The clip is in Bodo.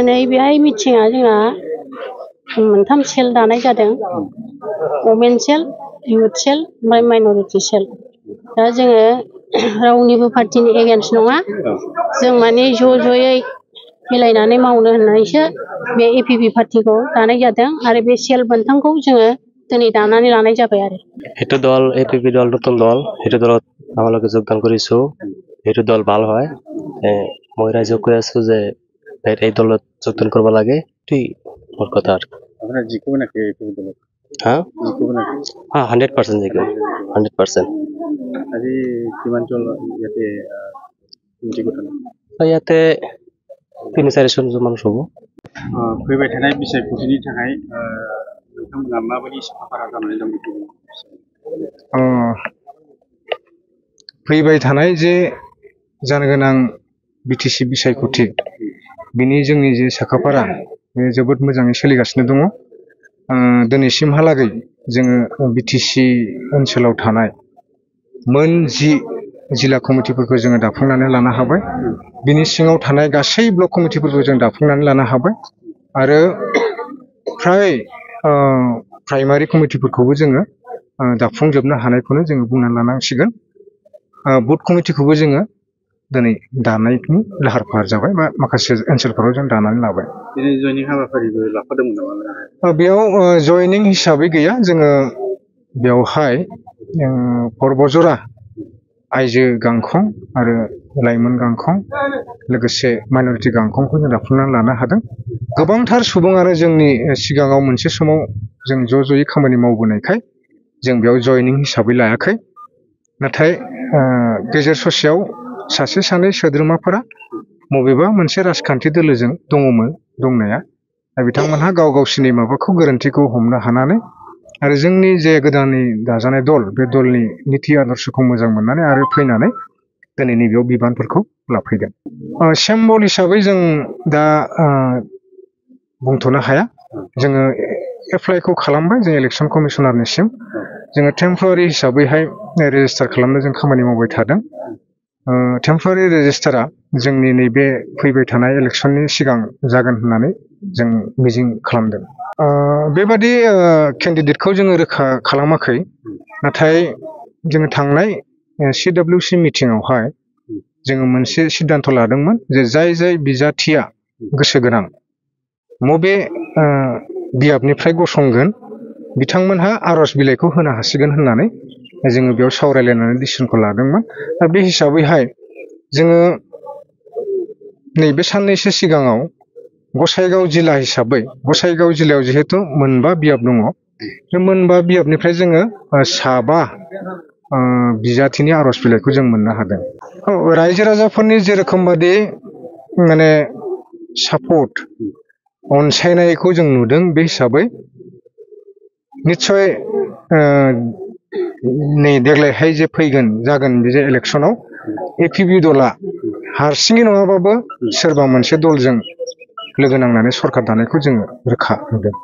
नैबेहाय मिथिङा जोंना मोनथाम सेल दानाय जादों। वमेन सेल, इउथ सेल, ओमफ्राय माइन'रिटि सेल। दा जोङो रावनिबो पार्टिनि एगेन्स्ट नङा। जों माने ज'यै मिलायनानै मावनो होननानैसो बे एपिपि पार्टिखौ दानाय जादों आरो बे सेल मोनथामखौ जोङो दिनै দানাनै লানাই যাবে আৰু এইটো দল এপিপি দল নতুন দল এইটো দলত আমালোকে যোগদান কৰিছো এইটো দল ভাল হয় মই ৰাইজক কৈ আছো যে এই দলত যোগদান কৰিব লাগে ঠিক মোৰ কথা আপনারা জিকো নাকি এই দলত হ্যাঁ জিকো নাকি 100% জিকো 100% আজি কিমান জন ইয়াতে জিকো থানা ইয়াতে 3-4 জন মানুষ হ'ব फैबाय थानाय बिसायख'थिनि थाखाय नोंथांमोना माबायदि साखाफारा जानानै दं बेखौ फैबाय थानाय जे जानो गोनां बिटिसि बिसायख'थि बिनि जोंनि जे साखाफारा बे जोबोद मोजाङै सोलिगासिनो दङ दिनैसिमहालागै जोङो बिटिसि ओनसोलाव थानाय मोन 10 जिल्ला कमिटिफोरखौ जोङो दाफुंनानै लानो हाबाय बिनि सिङाव थानाय गासै ब्लक कमिटिफोरखौ जों दाफुंनानै लानो हाबाय आरो फ्राय प्राइमारि कमिटिफोरखौबो जोङो दाफुंजोबनो हानायखौनो जोङो बुंनानै लानांसिगोन बुथ कमिटिखौबो जोङो दिनै दानायनि लाहार फाहार जाबाय बा माखासे ओनसोलफोराव जों दानानै लाबाय दिनै जयनिं हाबाफारिबो लाफादोंमोन नामा बेयाव जयनिं हिसाबै गैया जोङो बेवहाय पर्बजरा आइजो गांखं आरो लाइमोन गांखं लोगोसे माइन'रिटि गांखंखौ जों दाफुंनानै लानो हादों गोबांथार सुबुङानो जोंनि सिगाङाव मोनसे समाव जों ज'यै खामानि मावबोनायखाय जों बेयाव जयनिं हिसाबै लायाखै नाथाय गेजेर ससेयाव सासे सानै सोद्रोमाफोरा बबेबा मोनसे राजखान्थि दोलोजों दङमोन दंनाया बिथांमोनहा गावसिनि माबाखौ गोरोन्थिखौ हमनो हानानै आरो जोंनि जे गोदानै दाजानाय दल बे दलनि नीति आदर्शखौ मोजां मोननानै आरो फैनानै दिनैनि बेयाव बिबानफोरखौ लाफैदों सिम्बल हिसाबै जों दा बुंथ'नो हाया जोङो एप्लाइखौ खालामबाय जों इलेक्सन कमिशनारनिसिम जोङो टेम्परारि हिसाबैहाय रेजिस्टार खालामनो जों खामानि मावबाय थादों टेम्परारि रेजिस्टारा जोंनि नैबे फैबाय थानाय इलेक्सननि सिगां जागोन होननानै जों मिजिं खालामदों बेबादि केन्डिडेटखौ जोङो रोखा खालामाखै नाथाय जोङो थांनाय CWC मिटिङावहाय जोङो मोनसे सिद्धान्त लादोंमोन जे जाय बिजाथिया गोसो गोनां मबे बियाबनिफ्राय गसंगोन बिथांमोनहा आर'ज बिलाइखौ होनो हासिगोन होननानै जोङो बेयाव सावरायलायनानै डिसिजनखौ लादोंमोन दा बे हिसाबैहाय जोङो नैबे साननैसो सिगाङाव गसाइगाव जिल्ला हिसाबै गसाइगाव जिल्लायाव जिहेतु मोनबा बियाब दङ बे मोनबा बियाबनिफ्राय जोङो 7 बिजाथिनि आर'ज बिलाइखौ जों मोननो हादों रायजो राजाफोरनि जेरोखोम बादि माने सापर्ट अनसायनायखौ जों नुदों बे हिसाबै निस्सय नै देग्लायहाय जे जागोन बे जे इलेक्सनाव एपिपि दला हारसिङै नङाबाबो सोरबा मोनसे दलजों लोगो नांनानै सरकार दानायखौ जोङो रोखा नुदों